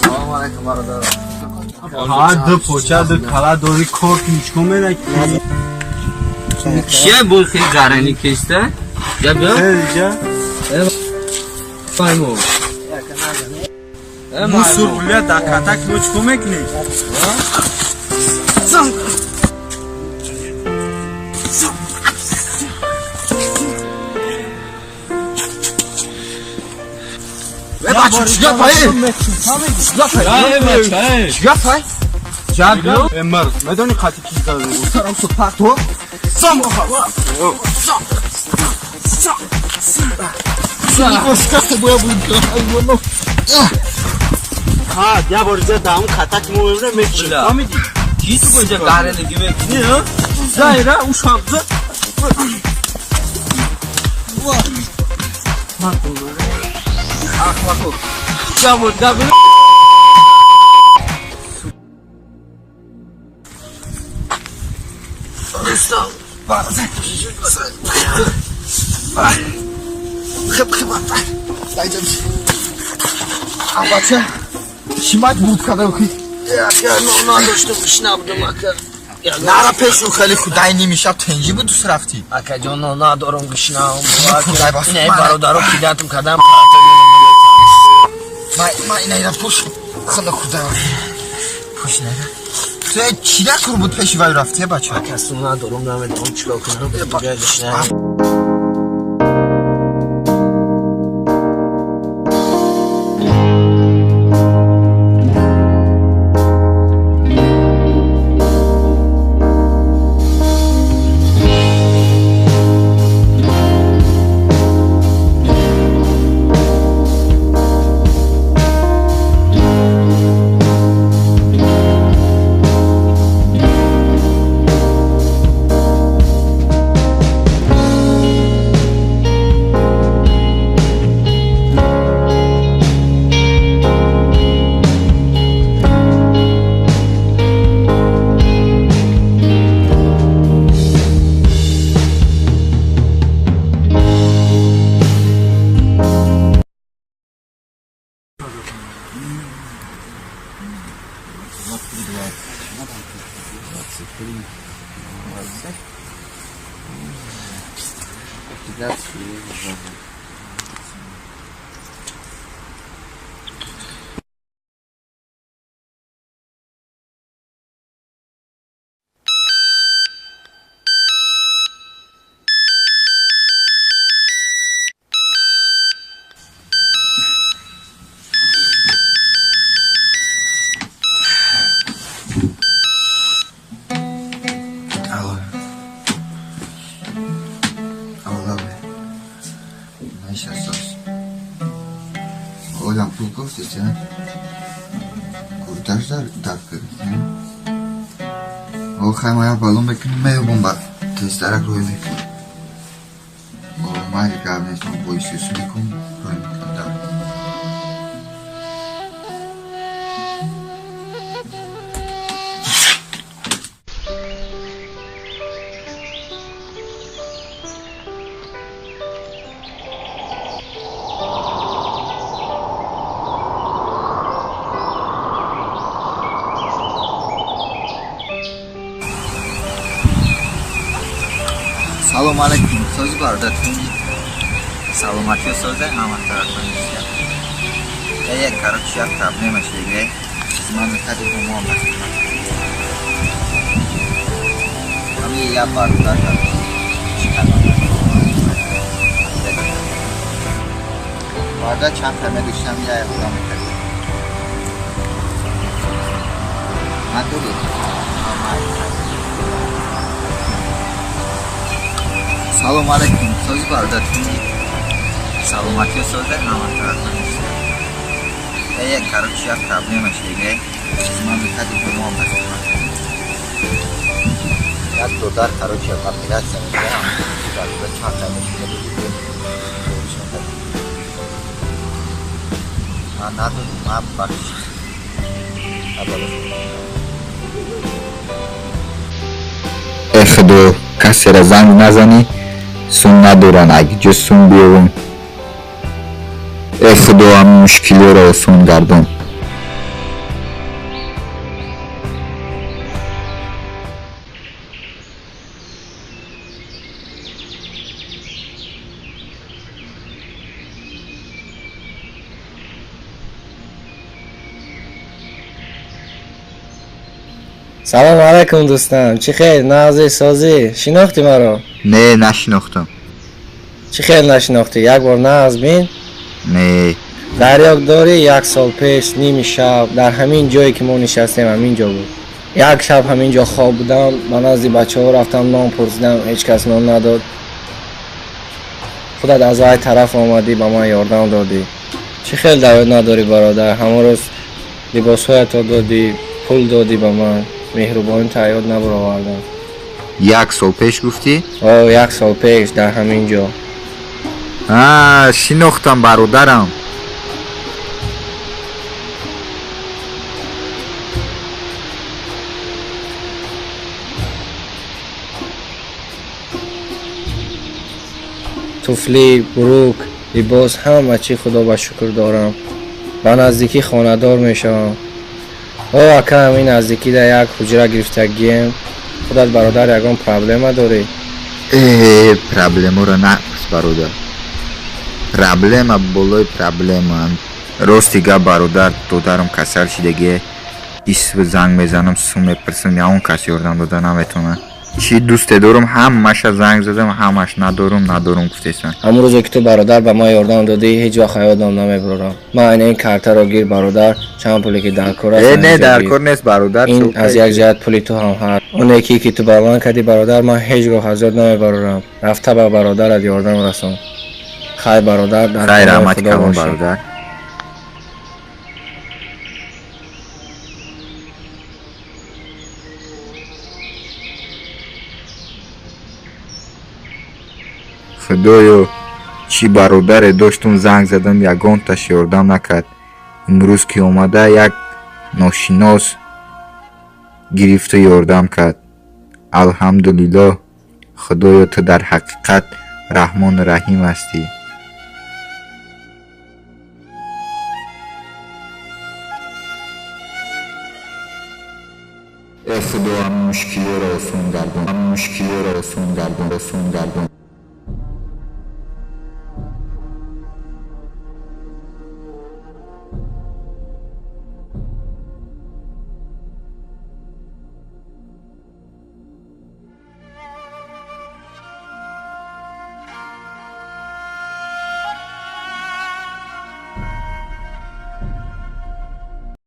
Салом алейкум бародар. Ҳа ду поча ду кала дори кор куничко мераки. Кия бу хел гарани кеста? Я биё. Ҷа. Файму. Мусур бля да катак мо чико мекунӣ? Бача чига пай? Чига пай? Чига пай? Эмар, медони қати ки зада? Сарам су пато. Сам сам. Сам. Сам. Боя буд. Ҳа, я бор ҷа даам катак мо мебра мекши. Фаҳмидӣ? Ки ту кунҷа гарани мекунӣ, ҳа? Зайра ушамза. Ахмақо. Ҷабур габ. Хеп хеп. Бача, шимат буд када ки. Я надоштам шнабдам ака. Нара пешу хеле худай нимишаб тенҷи буд дус рафтӣ. Ака ҷон надорам гишнам. Не бародаро кидатум кадам. Ма инайра пуш. Хала худа. Пуш найра. Ту чӣ накур буд пеши вай рафтӣ бача? Ака сум надорам намедонам чикор кунам. Гишнам. Олям пул гуфтест, курташ дар кард. О хай моя балон мекунем, меёбам ба тезтарак рӯй мекунем. О майли гап нест, мо боисюсу мекунем, рӯй мекунем дар. Салом алейкум, сози бародар саломатиё соза ҳама тарафа нишия. Як короче як проблема шиге. Ман мехадим мо махтам. Ами я бародар бародар чанд та медоштам я худам мекардам. Ман дорӣ. Салом алейкум, сози бародар саломатиё соза ҳама тарафа нишия. Як короче як проблема шиге. Ман мехадим мо махтам. Як додар короче операция мекунам. Бародар чанд та мешавад. Ман надодам, ман бахшиш. Э худо, касеро занг назанӣ, сум надоранд, аг ҷо сум биёвум. Э худо, ҳамин мушкилиёро осон гардон. Салом алайкум дӯстам, чӣ хел, нағзӣ, созӣ? Шинохтӣ маро? Не, нашинохтам. Чӣ хел нашинохтӣ? Як бор нағз бин. Не. Дар ёд дорӣ, як сол пеш ними шаб дар ҳамин ҷое ки мо нишастем, ҳамин ҷо буд. Як шаб ҳамин ҷо хоб будам, ба назди бачаҳо рафтам, нон пурсидам, ҳеҷ кас нон надод. Худат аз вай тараф омадӣ, ба ман ёрдам додӣ. Чӣ хел дар ёд надорӣ, бародар? Ҳамон рӯз либосҳоятро додӣ, пул додӣ ба ман. Меҳрубонӣ та ёд набаровардам. Як сол пеш гуфтӣ? О, як сол пеш дар ҳамин ҷо. А, шинохтам, бародарам. Туфлӣ, бурук, либос, ҳама чӣ худо ба шукр дорам. Ба наздикӣ хонадор мешавам. О, ака, ҳамин наздикӣ дар як ҳуҷра гирифтагием. Худат, бародар, ягон проблема дорӣ? Э, проблемаро напурс, бародар. Проблема болои проблема. Рости гап, бародар, додарам касал шидагие. Исв занг мезанам, сум мепурсам, ягон кас ёрдам дода наметавонад. Чӣ дӯсте дорум, ҳамаша занг задам, ҳамаш надорум, надорум гуфтесан. Ҳамон рӯзе ки ту, бародар, ба ман ёрдам додӣ, ҳеҷ вақт ҳаётам намебарорам. Ман айна ин картаро гир, бародар, чанд пуле ки дар кор аст. Э, не, ҳаминҷо дар гир. кор нест, бародар. Ин аз як ҷиҳат пули ту ҳам ҳаст. Оне ки ту ба ман кардӣ, бародар, ман ҳеҷ гоҳ аз ёд намебарорам. Рафта ба бародарат ёрдам расон. Хайр, бародар, дар Хайр, паноҳи раҳмати Худо калон, бошӣ. бародар. Худоё, чӣ бародаре доштум, занг задам, ягонташ ёрдам накард. Имрӯз ки омада, як ношинос гирифту ёрдам кард. Алҳамдулиллоҳ. Худоё, ту дар ҳақиқат раҳмону раҳим ҳастӣ. Э худо, ҳамин мушкилиёро осон гардон, ҳамин мушкилиёро осон гардон, осон гардон.